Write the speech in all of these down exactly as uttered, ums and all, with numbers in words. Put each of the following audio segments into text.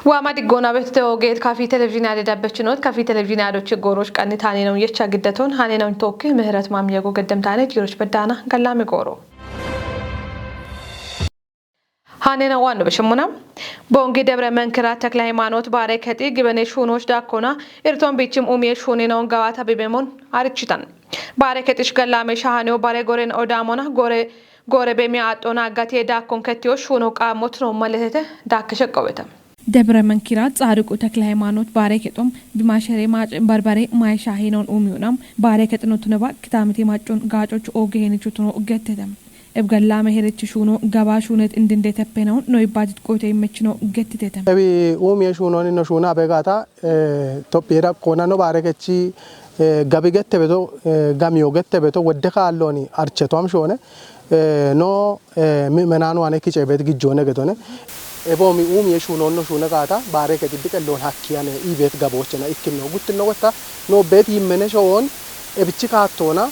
Waama diggoona betete ogeet kafii televizhiinii ade dabbechinoot, kafii televizhiinii adochi gooroch qanni taaneenon yecha giddeton haneenon tookke ምህረት ማምየጎ ገደምታኔ jiroch beddaana gallaame gooro. Haneenon waanno beshemmuna. Boongi Debre Menkira Tekle Haymaanoot baare kexi gibene shuunooch daakkona irton biichim umiye shuuneenon gawaata bibemon arichitan. Baare kexich gallaame shahaneo bare goren odaamona gore Goore beemi aaxxoona gatiye daakkon kettiyo shuuno qaammotino maletete daakke sheqqowete. Debire Menkira Tsaadiqu Tekle Haymaanoot baare kexom bimashere maace barbare maye shaahinon uumiyonam baare kexino tuneba kitaamiti maccon gaacoch ooge heenicho tuno gettete. Ebgallaame herechi shuuno gaba shuunet indinde teppenon no ibbajit qoyte immechino gettitete. Ebi uumiye shuunoni no shuuna abegaata, eh, Tophiye daqoona no baare kechi, eh, gabi gette beto, eh, gamiyo gette beto wodde kaallooni archeto amshoone, eh, no, eh, mi'menaanu ane kice beet gijjoone getone. Eboomi uumiye shuunoonno shuune gaata baare kexi biqelloon hakkiyane ii beet gaboochena ikkinno guttinno wotta no beet yimmene showoon ebichi kaattoona,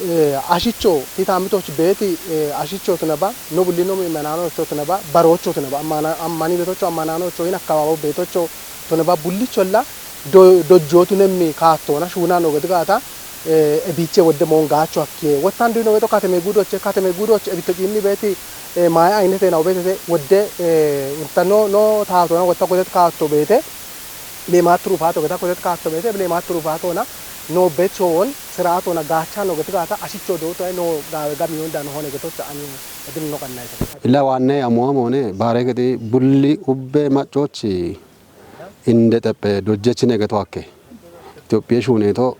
eh, ashicho titaamitoch beeti, eh, ashicho tuneba, no bulli no mi'menaanocho tuneba, barocho tuneba, ammana-, ammani beetocho, ammanaanocho, hin akkabaabo beetocho tuneba bullicholla do-, dojjootu nemmi kaattoona shuuna no gedi gaata, eh, ebiche wodde moon gaacho akkiye. Wottan duino beeto kateme gudoche, kateme gudoche ebitto ciinni beeti, eh, maaye aynete na ubetete wodde, eh, wonta no, no taatona wotta gotet kaatto beete, leemaat turufaato geta gotet kaatto beete, leemaat turufaatona no bechoon siraatona gaacha no geti gaata ashicho dooto ay no gaawe gamiyon dano hone getocha ani edin no qannayte. Illa waanne amuwa moone baare gedi bulli ubbe maccochi inde xeppe dojjechine geto hakke. Itophiye shuuneeto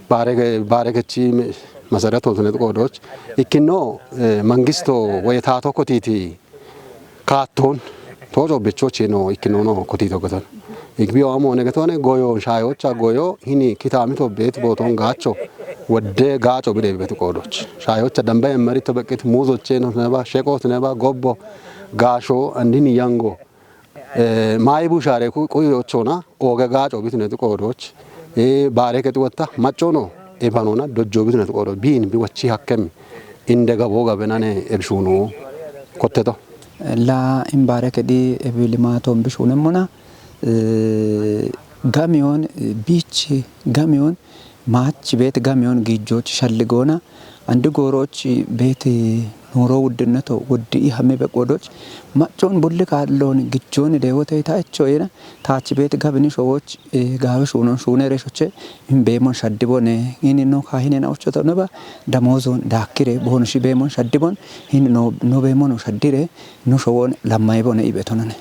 baare ge-, baare gechi me-, masaratootine qoodooch ikkino, eh, mangisto woye taato kotiiti kaattoon tooco bechochino ikkinono kotiito geton. Igbiyo amoone getone goyo shaayocha goyo hini kitaamito beet booton gaacho wodde gaaco bide beet qoodooch. Shaayocha dambe emmerito beqqit muuzocheno neba, sheqoot neba, gobbo, gaasho, andini yango. Eh, maayi bushaare ku-, quyochona ooge gaaco bitineti qoodooch. Eh, baare kexi wotta maccono ebanona dojjo bitineti qoodooch. Biin bi wachi hakkemi inde gaboo gabenane ebshuuno kotteto. La in baare kexi ebi limaaton bishunemmona, eh, gamiyon, eh, biichi gamiyon Maach beet gamiyon giijjooch shalligoona, andi goorooch beet nuuro wuddinneto woddi i hami beqqoodoch, maccoon bulli kaalloon gijjooni deewote ta echo eena, taach beet gabini showooch, eh, gaawe shuunon shuune reshoche, in beemon shaddibone, in no kaahinena ochoto neba, damoozon daakkire, boonu shi beemon shaddibon, in no, no beemono shaddire, no showoon lammaye bone ibetonane.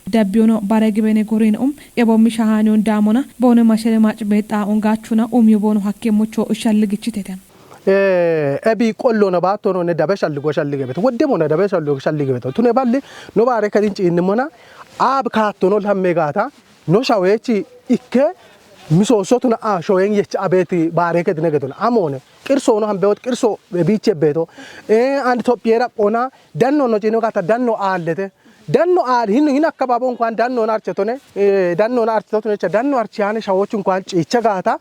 Dabbiyono bare gibene gorin um, ebo mishahaaniyon daamona, boono mashere mac beexxa un gaachuna, um yo boono hakke mucho shalligichitete. Eh, ebi qollono baattono ne dabe shalligo shalligebete. Wodde mona dabe shalligo shalligebete. Tune balli, no baare kadin ciinnimona, aab kaattono lamme gaata, no shaweechi ikke, misoosotuna a shoween yech abeeti baare kadine gedon. Amoone, qirso no hambeot, qirso biiche beeto. Eh, and Itophiye raqqona, danno no ciino gaata, danno aallete. Danno aal-, hin, hin akkabaabo inkuan dannoona archetone, eh, dannoona archetotunecha, danno archiyaane shawochu inkuan ciicha gaata,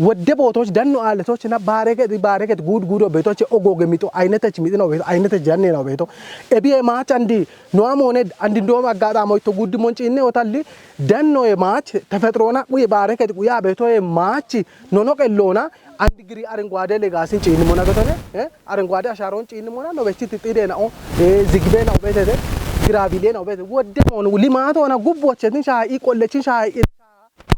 wodde bootoch danno aaletochina baareket, baareket guud guudo beetoche ogooge mixo aynetech mixino beeto, aynetech danneena beeto. Ebiye maach andi noamoone andi ndoom aggaxaamo itto guuddimon ciinne otalli dannoye maach tefexroona quye baareket quya beetoye maach nono qelloona Andi giri arengwaade legaasin ciinnimona getone, eh, arengwaade ashaaroon ciinnimona, nobechi tixxiideena'o, eh, zigbeena'o beetete, giraabiileena'o beetete, wodde moonu limaatoona gubbochetin shaahi, qollechin shaahi,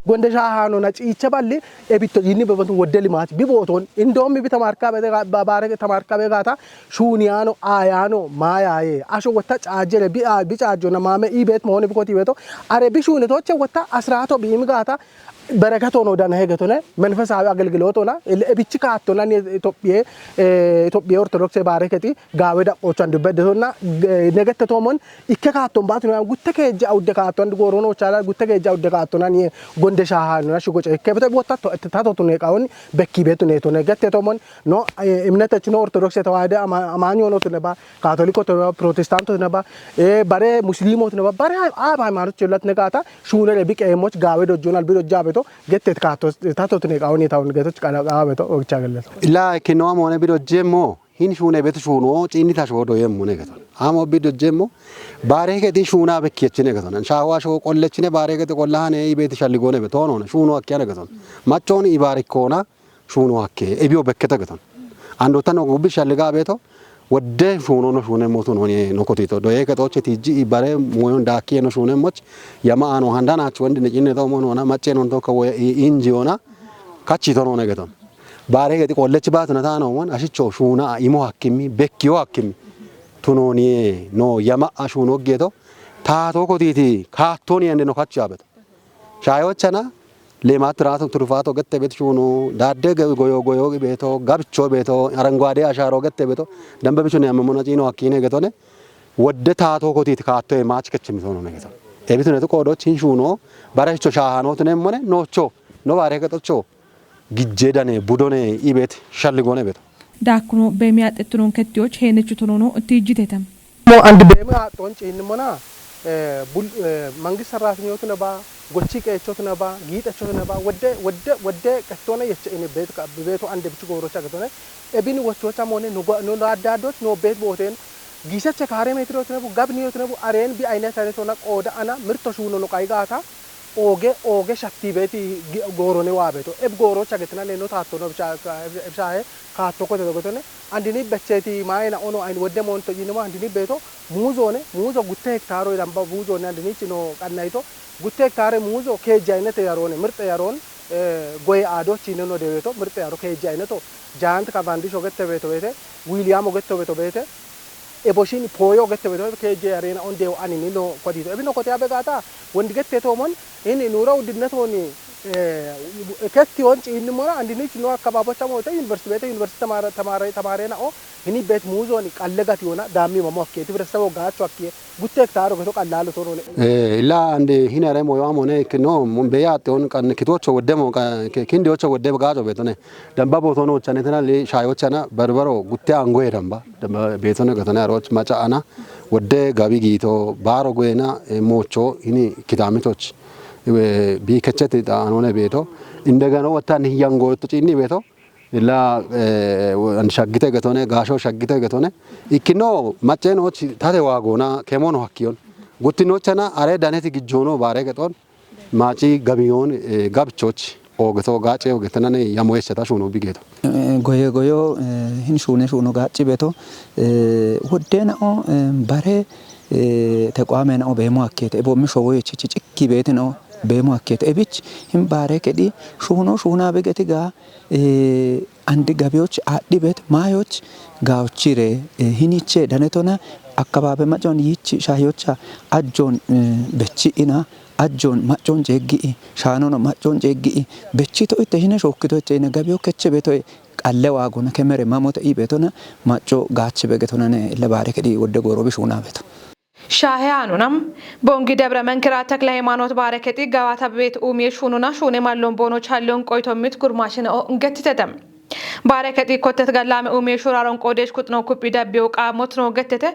gonde shaahaanona ciiche balli, ebitto yiinni bebetun wodde limaati, bibootoon, indoommi bi tamaarka beete ga-, ba-, baare tamaarka bee gaata, shuuniyaano, aayaano, maayaaye, asho wotta caajjene, bi, a, bi caajjona maame ii beet mooni bikoti beeto, are bi shuunetoche wotta asiraato biimi gaata, Bereketo no dana hegetone, መንፈሳዊ አገልግሎት ሆና፣ ebichi kaattona ni Itophiye, eh, Itophiye Ortodokse baare keti, gaawe daqqocho andi beddetonna, eh, negette tomon, ikke kaatton baatu no, gutte keejje awudde kaatton, andi goorono chala, gutte keejje awudde kaattona ni gonde shaahanona, shugo ceekke, bete botta to, tato tune qaoni, bekki betu ne to negette tomon, no, eh, እምነተች no Ortodokse Tewaahide ama-, amaanyo no tune ba, Kaatoliko tune ba, Protestante tune ba, eh, bare Muslimo tune ba, bare aaba haymaanote chellat ne gaata, shuunere bi qeemoch gaawe dojjun albi dojja beto, Gettet kaatto tato tune qaawoni taun getoch qala qaawa beto ogicha geleto. Illa ikkinowa moone bidojjeemmo, hin shuune betu shuuno ciinni tasho doyemmo ne geton. Amo bi dojjemmo, baare geti shuuna bekkiechine geton. Shawa sho qollechine baare geti qollahane i beti shalligone beto no, shuuno akkiyane geton. Machon i baarikkona, shuuno hakke, ebio bekkete geton. Ando tano gubbi shalliga beto, wodde shuuno no shuune motu no ne no kotito. Doye ketoche tijji i bare moyon dakki no shuune moch, yama ano handana ach wandi ne cinne to mo no na, mache non to ka wo i inji ona, kachi to no ne geton. Baare geti qollech batu na tano mon, ashicho shuuna imo hakkimi, bekkiyo hakkimi. Tunoni no yama ashuno geto, ta to kotiti, ka toni ande no kachi abeto. Shayochana, lemat ratu turufato gette bet shuno, dadde ge-, goyo goyo beto, gabcho beto, arangwade asharo gette beto, dambe bichune amamona cino akkine getone, wodde tato kotit kato e mach kechim sono ne geto. Ebitune to kodo chin shuno, bare cho shahano tune mone, no cho, no bare geto cho, gijje dane, budone, ibet, shalligone beto. Daakkuno beemi aaxxittunon kettiyoch heenechu tonono tiijjitetam. Mo and beemi aaxxoon ciinnimona, eh, bul-, eh, mangist sarraatinyootu naba, gochi qeechotu naba, giixechotu naba, wodde, wodde, wodde qettoona yeche ini beetu ka-, beetu ande bichi goorocha getone, ebin wochocha mone no gwa-, no, no addaaddoch no beet booteen, giiseche kaare meetirotu nabu, gabniyotu nabu, areen bi aynet aynet ona qooda ana, mirto shuuno no qayi gaata, ooge, ooge shatti beeti gi-, goorone waa beeto. Eb goorocha getina ne no taattono bisha-, ka-, eb-, ebishahe, kaatto kote dogetone. Andini becheeti maayina ono ayin wodde moonto yinimo andini beeto muuzoone, muuzo gutte hektaaro yidamba muuzoone andini chino qannayito. Gutte hektaare muuzo keejji aynete yaroone, mirxe yaroon, eh, goye aado chineno deweeto, mirxe yaro keejji ayneto, jaant kavandisho gette beeto beete, wiiliyaamo getto beeto beete, eboshin pooyo gette beeto beete, keejje yareena on dewo anini no kodito. Ebino kote abe gaata, wondi gette toomon, ini nuuro wuddinetooni, eh, ketti on ciinnimona, andini chino akkababocha moote, yuniversiti beete, yuniversiti tamaare, tamaare, tamaare na o, Hini bet muuzoni qalle gati yona daammi mamo akkeeti biressa wogaacho akkiye gutte hektaaro geto qallaalo tonone. Eh, illa ande hinare moyo amone ke no, mun be yatte on kan kitocho wodde mo ka-, ke-, kindi ocho wodde gaajo betone. Damba botono chane tana le shayo chana barbaro gutte angoe damba. Damba betone gatane aroch macha ana wodde gabi gito baro goena, eh, mocho hini kitamitoch. Eh, bi kechete ta anone beto. Indegano watan yango to chinni beto. Illa, eh, and shaggite getone, gaasho shaggite getone. Ikkino macceenoch tate waagoona kemono hakkiyon. Guttinochana are daneti gijjoono baare gexon. Maaci gabiyoon, eh, gabchoch oogeto gaacce oogetenane yamoyesseta shuuno bigeeto. Eh, goye goyo, eh, hin shuune shuuno gaacci beeto. Eh, woddeena'o, eh, bare, eh, tequwameena'o beemo hakkeete. Eboommi showoyochichi cikki beetino beemo hakkeete. Ebich hin baare kedhi shuuno shuuna begeti gaa Eh, andi gabiyoch adhibet maayoch gaochire, eh, hiniche danetona akkababe macon yichi shayocha ajjon, eh, bechi ina ajjon macon jeggi, shaanono macon jeggi, bechito itte hine shokkito itte ina gabiyo keche betoe qalle waagona kemere mamote i betona maco gaachi begetonane le baare kedi wodde gorobi shuuna beto. Shaahe aanunam, Bongi Debre Menkira Tekle Haymaanoot Baare Kexi Gawaata Beet Umiye Shuununa Shuune Mallon Boono Challiyon Qoytommit Gurmaashine O Ngettitete. Baare Kexi Kottet Gallaame Umiye Shuraaron Qoodeesh Kuxino Kuphi Dabbiyo Qaamot Noo Gettete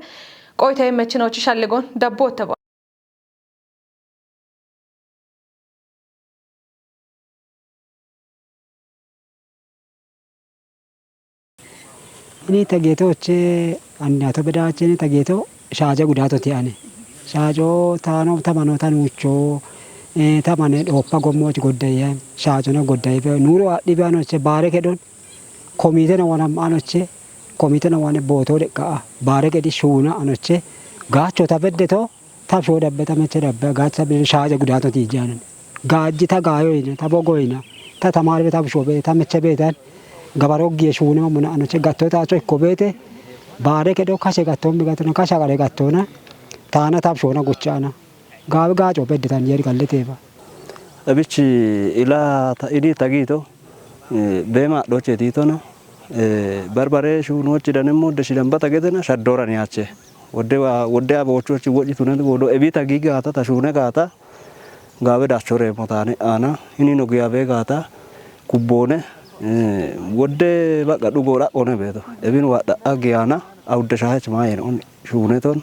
Qoyte Mechinoochi Shalligon Dabbootte Bo. Ini tageto oche anni ato bedache ini tageto shaaja gudato ti ane. Shaajo tano tamano tanucho, eh, tamane doppa gommo oche goddaye. Shaajo no goddaye. Be nuro adhi be anoche baare kedon. Komite no wanam anoche. Komite no wane boto de ka. Baare kedi shuuna anoche. Gacho ta bedde to. Ta sho dabbe ta meche dabbe. Gacha be shaaja gudato ti janan. Gaji ta gayo ina, ta bogo ina, ta tamar be ta busho be, ta meche be tan. Gabaro giye shune mamuna ano che gatto ta cho ikko bete. Bare kedo kashe gatto mi gatto na kasha gare gatto na. Tana ta busho na guchana. Gawe gacho bedde tan yeri galle teba. Abichi ila ta ini tagito. Eh, bema doche tito na. Eh, barbare shuno chi danemo de shidan bata gete na shaddora ni ache. Wodde wa, wodde abo ochu ochu woji tunen wodo ebita gigata ta shune gata. Gaabe dacho reemo taane aana, hinino giyaabe gaata kubboone, eh, wodde baqa dhugo dhaqone beeto. Ebin waa dha'a giyaana, awudde shaahech maayene on shuune ton.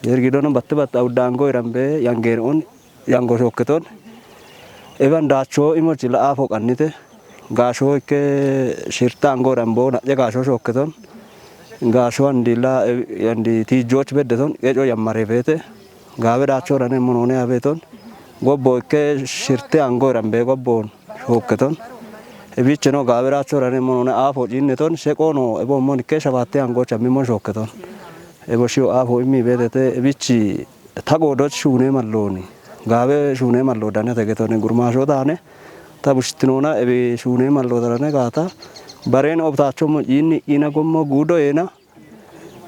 Yer gidono batte batte awudde ango irambe yangene on yango shookke ton. Eban dacho imochi la'a fo qannite, gaasho ikke shirta ango irambo na'ye gaasho shookke ton. Gaasho andilla, eh, andi tiijjooch beddeton, qeco yammare beete, gaabe daacho dane monoone abeeton, gobbo ikke shirte ango irambe gobbon shookketon. Ebicheno gaabe daacho dane monoone aafo ciinneton, sheqoono ebo mon ikke shabatte angocha mimon shookketon. Ebo shiyo aafo immi beetete, ebichi ta goodoch shuune mallooni. Gaabe shuune mallo dane tegetone gurmaasho daane. Ta bushitinoona ebe shuune mallo darane gaata. Bareen obtaacho mo ciinni ina gommo guudo eena.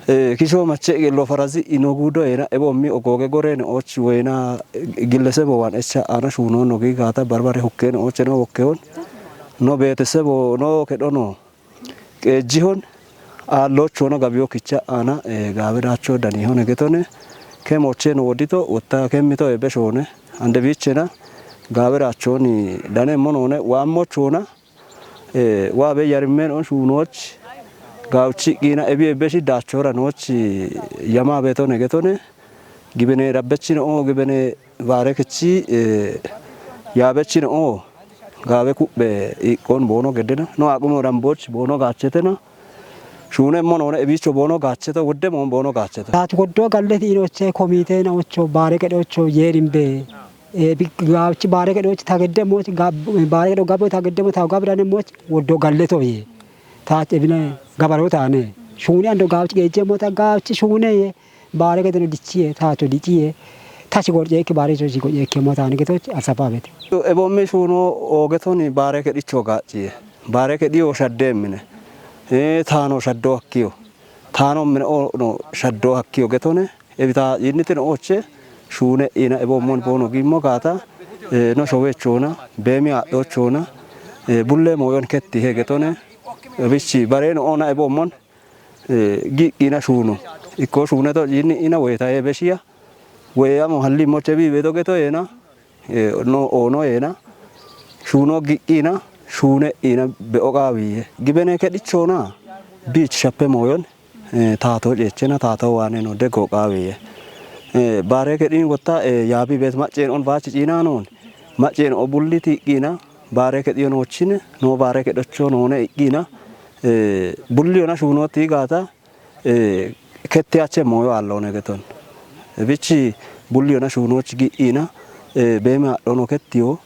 Eh, kisho mache gello farazi ino guudo eena. Ebo mi ogoge goreen och woyna gillese bowan echa ana shuuno no gi gaata barbare hukkeen ocheno wokkeon. No beetesebo no kedhono. Qeejjihon aallochona gabiyo kicha ana, eh, gaabe daacho danihon egetone. Ke mocheno wodito wotta kemmito ebe shoone. Ande bichena gaabe daachoni dane monone waammochona. Eh, waabe yarimmen on shuunoch. Gaawchi qiina ebi ebe shi daachora nooch yama beetone egetone. Gibene rabbechino o gibene baare kechi, eh, yaabechino o gaabe kubbe iqqon boono gedena. No aqumo damboch boono gaachetena. Shuune monoone ebicho boono gaacheto, wodde moon boono gaacheto. Taati woddo galleti inoche komiteena ocho baare kedhocho yeerimbe. Eh, bi-, gaawchi baare kedhochi tagedde mooch gab-, baare kedho gabo tagedde mo taw gab dane mooch woddo galleto ye. Taach ebine gabaro taane. Shuune ando gaawchi geejje mo ta gaawchi shuune ye. Baare gedeno dichiye, taacho dichiye. Tachi gorjeekki baare chochi gorjeekki mo taane getoch asababete. Ebo mi shuuno oogetoni baare kedhicho gaacciye. Baare kedhiyo shadde mine. Eh, taano shaddo hakkiyo. Taano mine o no shaddo hakkiyo getone. Ebita yinnitin oche shuune ina ebo mon boono gimmo gaata. Eh, no showechona, beemi adhochona. Eh, bulle moyon ketti he getone. Ebichi bareno ona ebo mon. Eh, gi ina shuuno. Ikko shuune to yinni ina weta ebeshiya. Weyamo halli moche bi bedo geto ena. Eh, no, ono ena. Shuuno gi'ina, shuune ina be'o qaawiye. Gibene kedhichona, biich shappe mooyon, eh, taato ceechena, taato waane no dego qaawiye. Eh, baare kedhin wotta, eh, yaabi beet macceen on baachi ciinanon, macceen o bulli tiiqqina, baare kedhiyo noochine, no baare kedhocho noone iqqina, eh, bulliyona shuuno tiigaata, eh, kettiyache mooyo aalloone geton. Ebichi bulliyona shuunoch gi'ina, eh, beeme adhono kettiyo,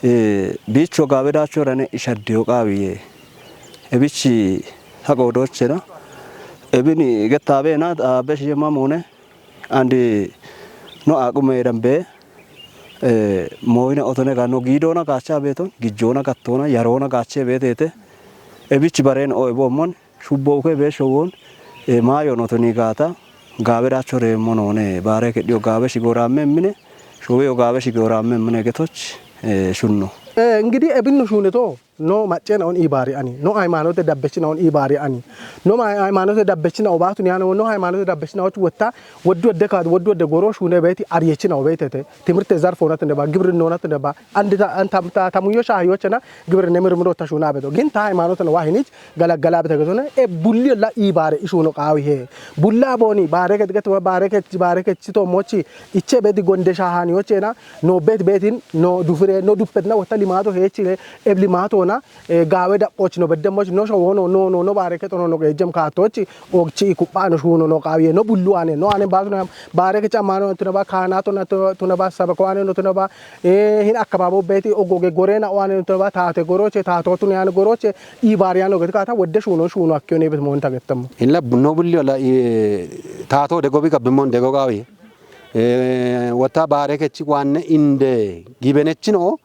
eh, biicho gaabe daacho dane ishaddiyo qaawiye. Ebichi haqo doochena. Ebini gettabeena, aabbe shiyemma moone, andi no aqume dambe, eh, mooyina otone ga no giidona gaacha beeton, gijjoona gattona, yaroona gaache beetete. Ebichi bareen o ebommon, Shubbo uke beesho won, eh, maayo no toni gaata, gaabe daacho reemmo noone, baare kedhiyo gaabe shigooramme mine, showeyo gaabe shigooramme mine getoch, eh, shunno. Eh, እንግዲህ ebinno shuuneto, no maccena on ibaari ani, no haymaanote dabbechina on ibaari ani, no ma-, haymaanote dabbechina obaatu ni ano, no haymaanote dabbechina och wotta, woddu edde kaad, woddu edde goro shuune beeti ariyechina obeetete, timirte zarf hoonatene ba, gibrinna hoonatene ba, andi ta, an tam-, ta, tamuyyo shaahiyochena, gibrinna mirmiro ta shuuna beto. Gin ta haymaanote no wahinich, galaggala bete getone, e bulli la ibaare ishuno qaawi he. Bulla booni baare ket get baare ket baare ket chito mochi iche beti gonde shahani ochena, no bet betin, no dufire, no duppetna wota limato hechire, eb limatona, e, gaawe daqoch no bedde moch, no showono, no, no, no baare ketono, no gejem katochi, ogchi ikupano shuno no qaawi he, no bullu ane, no ane baatuna, baare ke chamano tuna ba, kaanato na to-, tuna ba, sabako ane no tuna ba, Ee, hin akkababo beeti ogoge gorena oane to ba taate goroche, taato tun yan goroche, ibaari yan ogeti kaata wodde shuuno shuuno akkiyo ne bet moon tagettammo. Illa bunno bulli olla, ee, taato dego bi gabbimon dego gaawi. Ee, wotta baare kechi waanne inde gibenechino,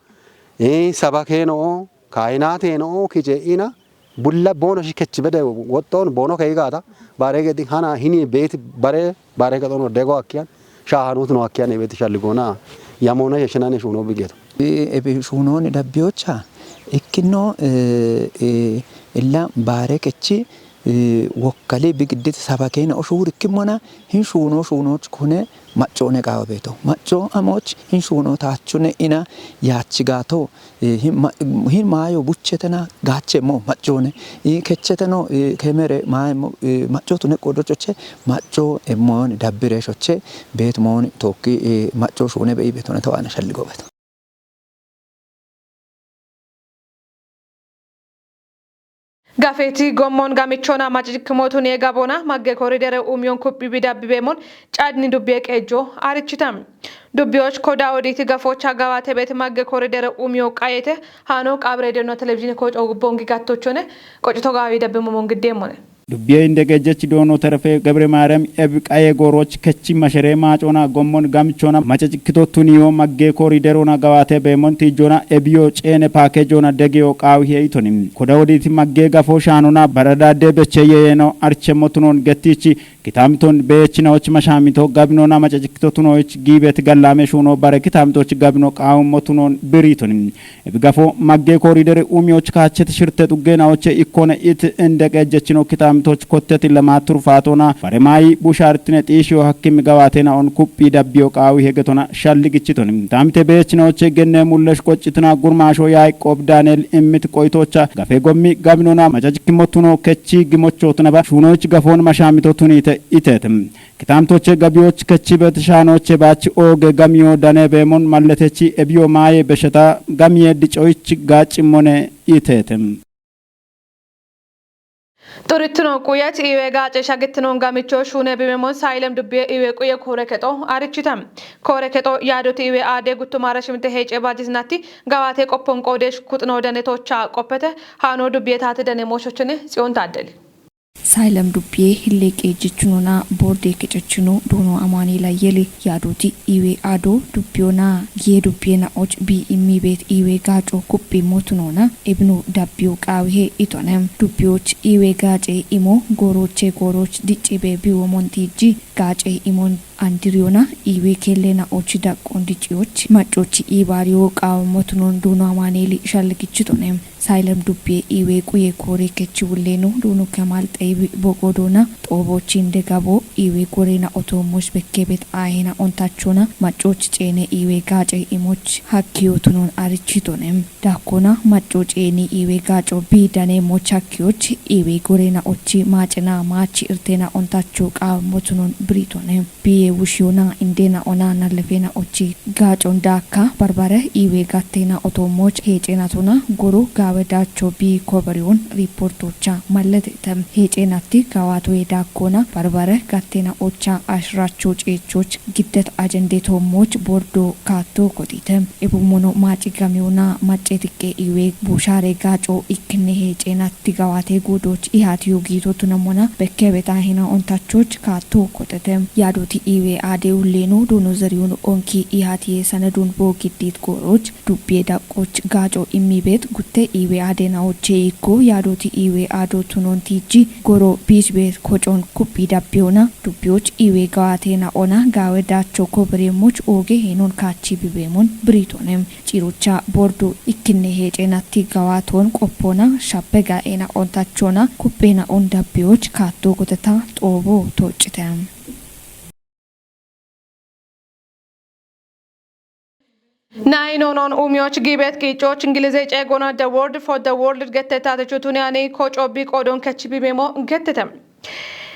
ee, sabakeno, kaayinaateno kice ina bulla boono shi kechi bede woxxoon boono kei gaata, baare gedi hana hini beeti bare, baare gexono dego akkiyan, shaahanut no akkiyan ebeeti shalligoona, yamoona yeshinane shuuno bigeto. Ee, ebe shuunooni dabbiyocha ikkino, ee, ee, illa baare kechi, ee, wokkali bigiddit sabakeena oshuur ikkimmona, hin shuuno shuunoch kune maccoone qaawa beeto. Macco amoch hin shuuno taachune ina yaachi gaato, Ee, hin ma-, hin maayo buchetena gaache mo maccoone. Ee, kecheteno, ee, kemere maaye mo, ee, maccotu ne qodo choche, macco, ee, moon dabbire shoche, beet moon tookki, ee, macco shuune bei beetone tawaana shalligo beeto. Gafeti gommon gamichona macikkimootun yegabona magge koridere umiyon kuphi bidabbibeemon cadni dubbiye qeejjo arichitam. Dubbiyoch koda oditi gafocha gawate bet magge koridere umiyo qayete hano qabredeno televizhin koco bongi gattochone qocito gawi dabbimomon giddeemone. Dubbiye inde qeejjechi doono terefe Gebre Maariyam ebi qaye gooroch kechi mashere maacona gommon gamichona macacikkito tuniyo magge koriderona gawate beemon tiijjona ebiyo ceene paakeejona degiyo qaawi heeyitoni. Koda oditi magge gafo shaanona baradade beche yeyeno archemmo tunon gettichi kitaamiton beechinaoch mashaamito gabinona macacikkito tunoich giibet gallaame shuuno bare kitaamitoch gabino qaawummo tunon biriitoni. Ebi gafo magge koridere umiyoch kaacheti shirte xuggeenaoche ikkone it inde qeejjechino kitaamitoch kotteti lemaat turfaatona bare maayi bushaartine xiishiyo hakkimi gawaateena on kuphi dabbiyo qaawi hegetona shalligichitoni. Taamite beechinaoche genne mullesh qoccitina gurmaasho Yaaqoob Daaneel immit qoyitocha gafe gommi gabinona macacikkimmo tuno kechi gimochootunaba shuunoich gafoon mashaamito tunite iteete. Kitaamitoche gabiyoch kechibet shaanoche baach ooge gamiyo dane beemon malletechi ebiyo maaye besheta gamiye dicoyich gaacimmone iteete. Xurittino quyet iwe gaace shagittinon gamicho shuune bimemon sayilem dubbiye iwe quye koore kexo arichitam. Koore kexo yaadoti iwe aade guttumara shimte heece baajisnatti gawate qoppon qoode kuxino dane tocha qoppete haano dubbiye taate dane mooshochine Tsiyoon Taaddeli. Sayilem dubbiye hille qeejjechunona borde kecechino duuno Amaanu'eela Yele yaadoti iwe aado dubbiyona giye dubbiye na'och bi immi beet iwe gaaco kuphi motunona ebino dabbiyo qaawihe itone. Dubbiyoch iwe gaace imo gooroche gooroch diccibe biwomon tiijji gaace imon andiriyona iwe kelle na'och daqqon dicciyoch maccoch ibaariyo qaawammo tunon duuno Amaanu'eeli shalligichitone. Sayilem dubbiye iwe quye koore kechi wulleeno duuno Kemal Xeyibi boqoodona xoobochin degabo iwe gorena otoommoch bekkebet aahena ontachona maccoch ceene iwe gaace imoch hakkiyo tunon arichitone. Dakkona macco ceeni iwe gaaco bi dane moch hakkiyoch iwe gorena ochi maacena maachi irtena ontacho qaawammo tunon biriitone. Biye wushiyona indena ona nallefena ochi gaacon daakka barbare iwe gattena otoommoch heecenatona goro gaawe daacho bi koberiyon riportocha malletete. Heecenatti gawaatoye daakkona barbare gattena ocha ashiracho ceechoch giddet ajende toommoch bordo kaatto kotite. Ebummono maaci gamiyona macce tiqqe iwe bushaare gaaco ikkinne heecenatti gawaate guudoch ihaatiyo giito tunamona bekkebet aahena ontachoch kaatto kotete. Yaadoti iwe aade wulleeno duuno Zeriyun onki ihaatiye sanadun boo giddit gooroch dubbiye daqqoch gaaco immi beet gutte iwe aade na'oche ikko yaadoti iwe aado tunon tiijji goro biich beet kocon kuphi dabbiyona dubbiyoch iwe gawaate na'ona gaawe daacho kobereemmoch ooge heenon kaachi bibeemon biriitone. Ciirocha bordo ikkinne heecenatti gawaaton qoppona shappe gaa'ena ontachona kuphena on dabbiyoch kaatto koteta xoobo toccite. Nayi noonon umiyoch giibet qiicoch Ingilize ceegona The Word for the World gette taatechu tuniyani koco bi qoodon kechi bibeemo gettete.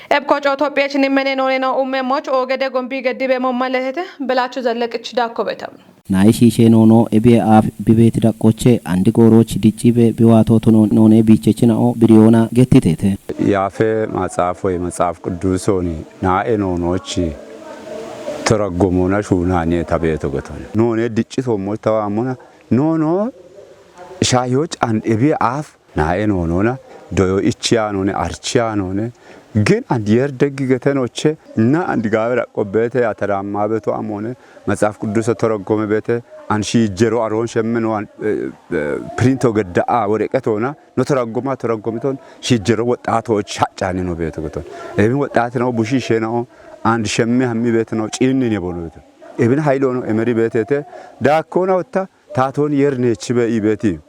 Eb koco Tophiyach nimmene nooneno ummemoch oogede gombi geddibeemo malletete Belachu Zelleqich daakkobeta. Nayi shiishe noono ebiye aaf bibeeti daqqoche andi gooroch diccibe biwaato tuno noone biichechina'o biriyoona gettitete. Yaafe maxaaf woy maxaaf qudduusooni naa'e noonoochi toraggomoona shuunaaniye tabeeto gatone. Noone diccitoommoch tawaammona noono shaahiyoch and ebiye aaf naa'e noonona doyo ichi yaanoone archi yaanoone gin and yer deggi getenoche na and gaawe raqqo beete ataraammaa beeto amoone maxaaf qudduuso toroggome beete and shiijjero aroon shemme no an pirinto gedda'a woreqetoona no toroggoma toroggomiton shiijjero woxxaatooch haccaani no beeto geton. Ebi woxxaatinawo bushiisheenawo and shemme hammi beetinawo ciinni nebo no beeto. Ebin hayiloono emeri beeteete daakkoona wotta taatoon yer neechi be ibeeti.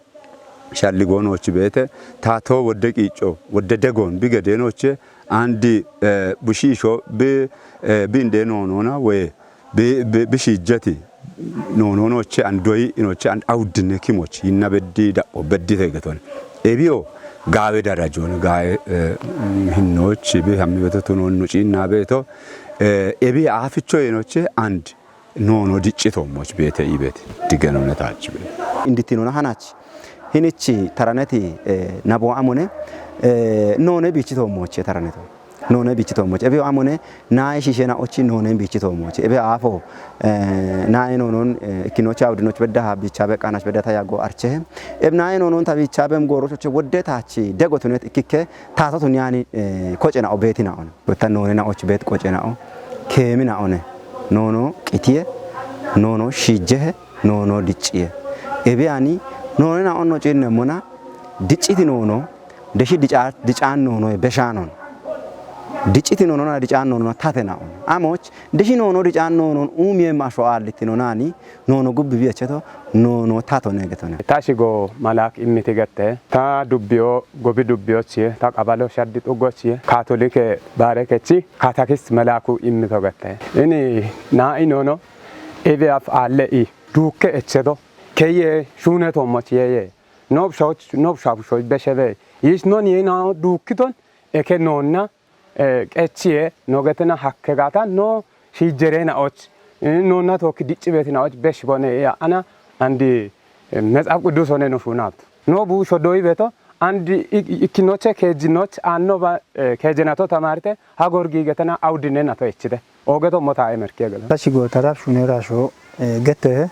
Shalligoonochi beete taatoo wodde qiicco wodde degoon bi gedeenoche andi bushiisho bi bi indee noonoona woy bi bi bi shiijjeti noonoonoche and doyi inoche and awuddine kimoch yinna beddi daqqo beddite getone. Ebiyo gaawe darajoon gaawe hinnochi bi hammi beto tunoon no ciinna beeto ebi aaficho yenoche and noono diccitoommoch beete ibeeti diggenone taachi beete. Indittinona hanach Hinichi taraneti, eh, nabo amone, eh, none biichi toommoche taraneto. None biichi toommoche. Ebe amone nae shishe na ochi none biichi toommoche. Ebe afo, eh, nae nonon, eh, kinocha udinoch bedda ha biicha be qanach bedda ta yago arche. Eb nae nonon ta biicha bem goro choche wodde tachi dego tunet ikike tato tunyani, eh, koche na obeti na on. Wetta none na och bet qoce na o. Kemi na one. Nono qitie. Nono shijjehe. Nono dicciye. Ebe ani none na onno cinne mona. Dicciti nono. Deshi dica-, dican nono e beshanon. Dicciti nono na dican nono na tate na on. Amoch. Deshi nono dican nono umie masho aliti nonani. Nono gubbi biyecheto, nono tato negetone. Ta shigo malak immiti gette, ta dubbiyo gobi dubbiyochiye, ta qabalo shaddi xuggochiye, Katolike bare kechi, katakist malaku immito gette. Ini na inono, ebe af alle i, dukke echeto, keye shune to mochiye, nob shoch, nob shab shoch beshebe, is non ye na dukkiton, eke nonna, eh, qechiye no getena hakke gata no shijjere na och, eh, nonna tokki dicci beti na och besh bone ya ana andi, eh, mexaf qudus one no shunabtu. No bu shodoy beto andi ik-, ikkinoche kejinoch anno ba, eh, kejenato tamarte ha gorgi getena awdine nato echite. Ogeto mota emerke gelo. Tashi go taraf shunera sho, eh, gete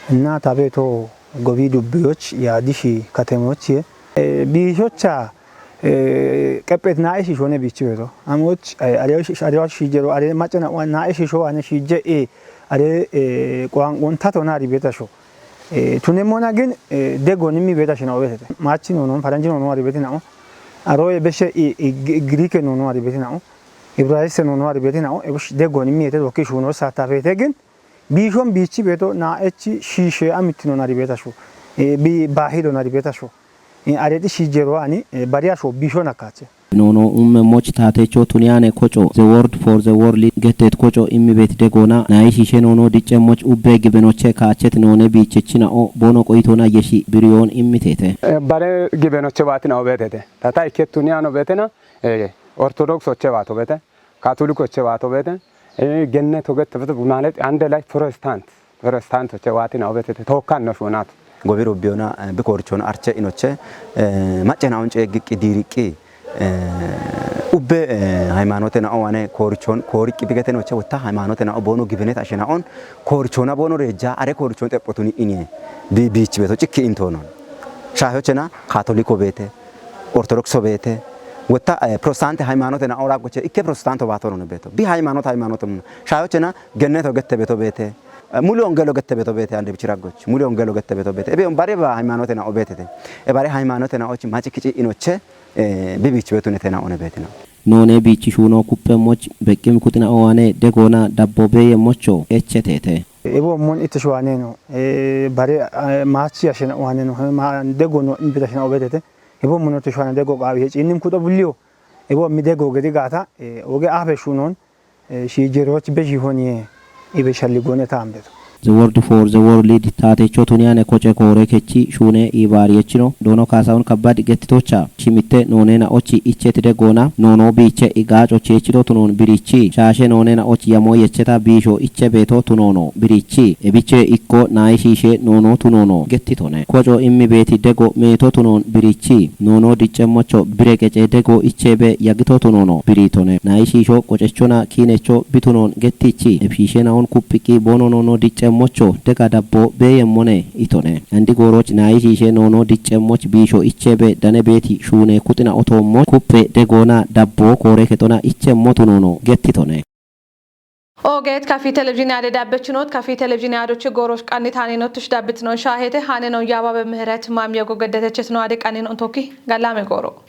na tabeto gobi dubbiyoch ya dishi katemochiye. Eh, biishocha, eh, qepphet nae shisho ne biichi beto. Amoch, eh, are shi-, are shijero, are macana wa nae shisho ane shije, eh, are, eh, qwanqon tato na ribeta sho. Eh, tune mona gin, eh, dego nimi beta shina obetete. Machi no no, faranji no no ribeti na o. Aro e beshe i, i Gi-, Girike no no ribeti na o. Ibraiste no no ribeti na o. E bush dego nimi ete doki shuno sa tafete gin. Biishon biichi beto na echi shishe amittino na ribeta sho. Eh, bi bahido na ribeta sho. Eh, areti shijero ani, eh, bariya sho biishon akache. Nono umme moch tatecho tuniane koco, the word for the world, gettet koco immi bet degona, na ishishe nono dicce moch ubbe gibenoche kachet none bichechina o, bono qoitona yeshi biriyon immitete. Eh, bare gibenoche batina obetete. Tata ikke tuniano betena, eh, Orthodox oche bato bete, Katolik oche bato bete, eh, genne toget bete, malet ande like Protestant. Protestant oche waati na obetete, tokkan no shunat. Gobi rubbiona, eh, bi korichon arche inoche, eh, macce na once giqqi diriqqi, eh, ubbe, eh, haymanote na owane korichon, koriqqi bigete noche wotta haymanote na obono gibenet ashe na on, korichona bono reja, are korichon teppotuni inie, bi, biich beto, cikki intonon. Shahochena, Katoliko bete, Ortodokso bete, wotta, eh, Protestante haymanote na ora goche, ikke Protestanto batono beto. Bi haymanote, haymanote mun. Shahochena, genneto gette beto bete. Eh, muli wongelo gette beto bete ande bichira goch. Muli wongelo gette beto bete. Ebe on bare ba haymanote na obetete. E bare haymanote na och machi kici inoche, eh, bi biich betunete na one betena. None biichi shuno kuppe moch beqqim kuxina owane degona dabbo beye mocho echetete. Ebo mon ite shuaneno, eh, bare, eh, machi ashena owaneno, eh, ma dego no imbita shena obetete. Ebo mon ite shuana dego qawi he cinnim kuto bulliyo. Ebo mi dego gedi gata, eh, oge afe shunon, eh, shi jeroch be shi honiye, ibe shalli gone tambeto. The word for the world tatecho tuniane koce kore kechi shune ibari echino, dono kasaun kabad getitocha. Shimitte none na ochi icheti degona, nono biche igacho chechito tunon birichi. Shashe none na ochi yamo yecheta bisho iche beto tunono birichi. Ebiche ikko nai shishe nono tunono getitone. Koco immi beti dego meto tunon birichi. Nono dicce mocho bire qece dego iche be yagito tunono biritone. Nai shisho qocechona kinecho bitunon getichi. Ebshishe naon kupiki bono nono dicce mocho dega dabbo beyemmone itone. Andi goroch nai shishe nono dicce moch bisho ichebe dane beti shune kuxina oto moch kuppe degona dabbo kore ketona ichemmo tunono getitone. Ogeet kafi televizyiinii adee dabbechinoot kafi televizyiinii adochi goorosh qanni taaninoottush dabbitinoon shaaheete haanenon yaababe mihiret maamiyogo geddetechesino ade qanninon tokki gallaame gooro.